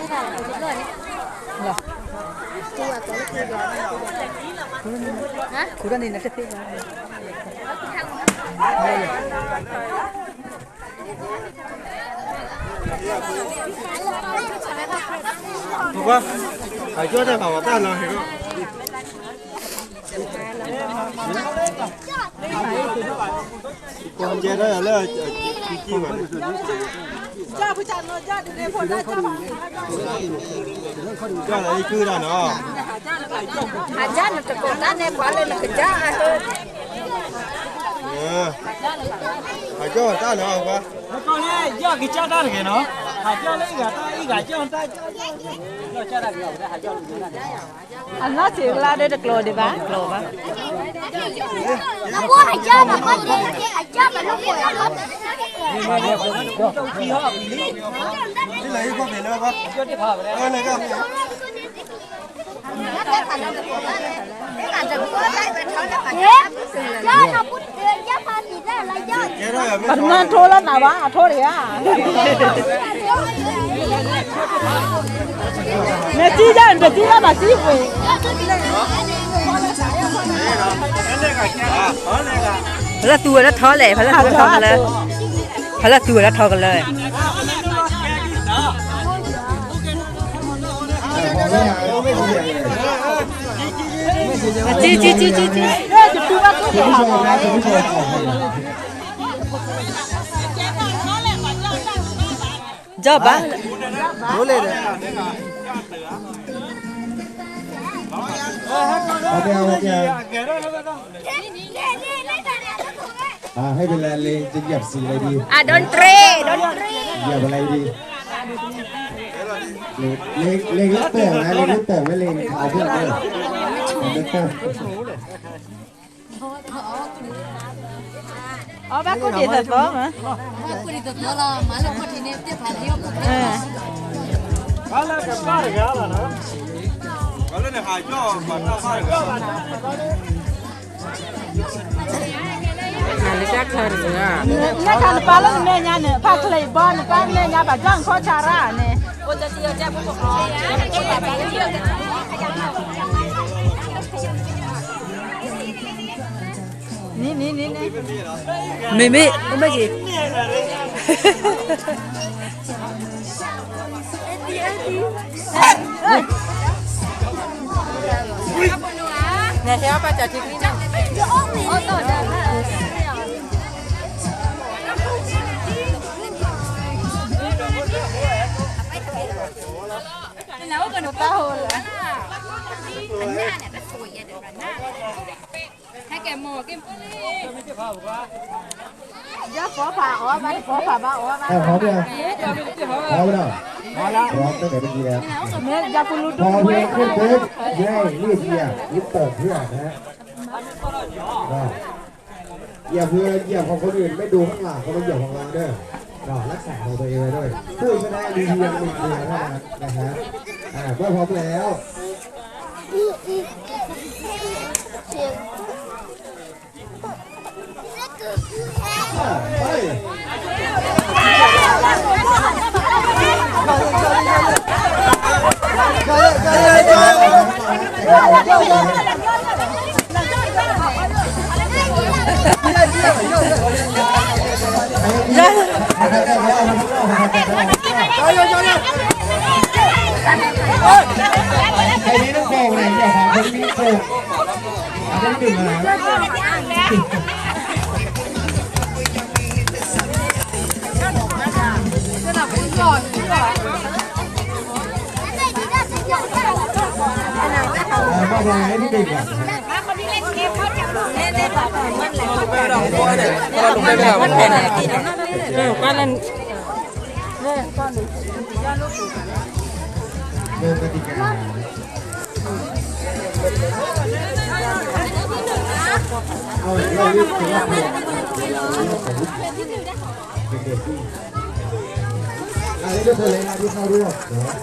ခူၣ်ထီၣ်န့ၣ် နတသ့ၣ်ညါ ပှၤ အကၠီတၢ်ဖးဝဲတၢ်လီၤဟဲကီး ကဲထီၣ်ယၤလၢ ကံကံဘၣ် ကၠီလၢယကုၢ်တၢ်နီၤ အကၠီနတကိးတၢ်န့ၣ် ပှၤလၢနကစၢ်အဟၢ ဟးကၠီတၢ်နီၤ ပှၤ ကီၢ်လၢယီၢ်ကစၢ်တၢ်တဂ့ၤနီၤ ဟးကၠီလၢအံၤဂၤတၢ်အံၤဂၤကၠီတၢ် ကၠီတၢ်ဂ့ၤ ဟးကၠီ အနီၢ်စံးလါဒ်တကျိၤဒံးဘၣ် ကျိၤဘၣ် အဘိဟးကၠီဘၣ် ဟးကၠီဘၣ် ပတမၤထိလၢနၤဘၣ် အထိတဂၤ နစံယါ နတစံလၢနစံပှ့ၤ ဖဲလၢသူဝဲလၢထီလဲၣ် ဖဲလၢသူဝဲလၢထီကလၢ ဖဲလၢသူဝဲလၢထီကလၢ ကံ ကံ ကံ ကံ ကံ ကၠီဘၣ် ให้เวลาเลงจะหยับสีอะไรดี อ่ะ ดนตรี ดนตรี หยับอะไรดี เลง เลงเลงลูกโป่งนะ เลงลูกโป่งไม่เลงเท้าเพื่อนด้วย เลงลูกโป่ง အီ ဘၣ်ကိၣ်ဒံးသၢသီမး ဘၣ်ကိၣ်ဒံးသၢသီလီၤ မၤလၢခီၣ်ထံးန့ၣ် ပတဖးလံအီၣ်ကိၣ်ဖဲ ဘၣ်လၢကပၢ်တဂၤလီၤနီၤ ဘၣ်လၢနဟးကၠီ နတၢ်ချၢတဂၤ နခါနပၢ်လၢနမဲာ်ညါန့ၣ် ဖးချၢအံၤဘီ နပၢ်မဲာ်ညါဘၣ် ကၠီနခီၣ်ဆါရၣ်န့ၣ် န န န န မ့မ့ၢ် အိၣ်ဘၣ်က့ၤ နဟဲအီၣ်ဘၣ်တၢ်ထံကျံန့ၣ် တၢ်ဟိလၢ ဟဲက့ၤမိၢ်က့ၤဖိလံ ယဖီဖးအီၣ်ဘၣ် ဖီဖးဘၣ်အီၣ်ဘၣ် พร้อมยัง พร้อมแล้ว พร้อมตั้งแต่เมื่อกี้แล้ว မ့ၢ်ယၤပူၤလူၤဒိၣ် พร้อมแล้ว ขึ้นปุ๊บ เย้ นี่เชียร์ นี่เปิดเพื่อนนะฮะ อ่า อย่าเพื่อเหยียบของคนอื่น ไม่ดูข้างหลัง ก็มาเหยียบของเราเด้อ เนาะ รักษาของตัวเองไว้ด้วย ผู้ชนะมีเพียงหนึ่งเดียวเท่านั้นนะฮะ อ่า เมื่อพร้อมแล้ว อันนี้ทุกคนเลยนะที่เข้าร่วมเนาะ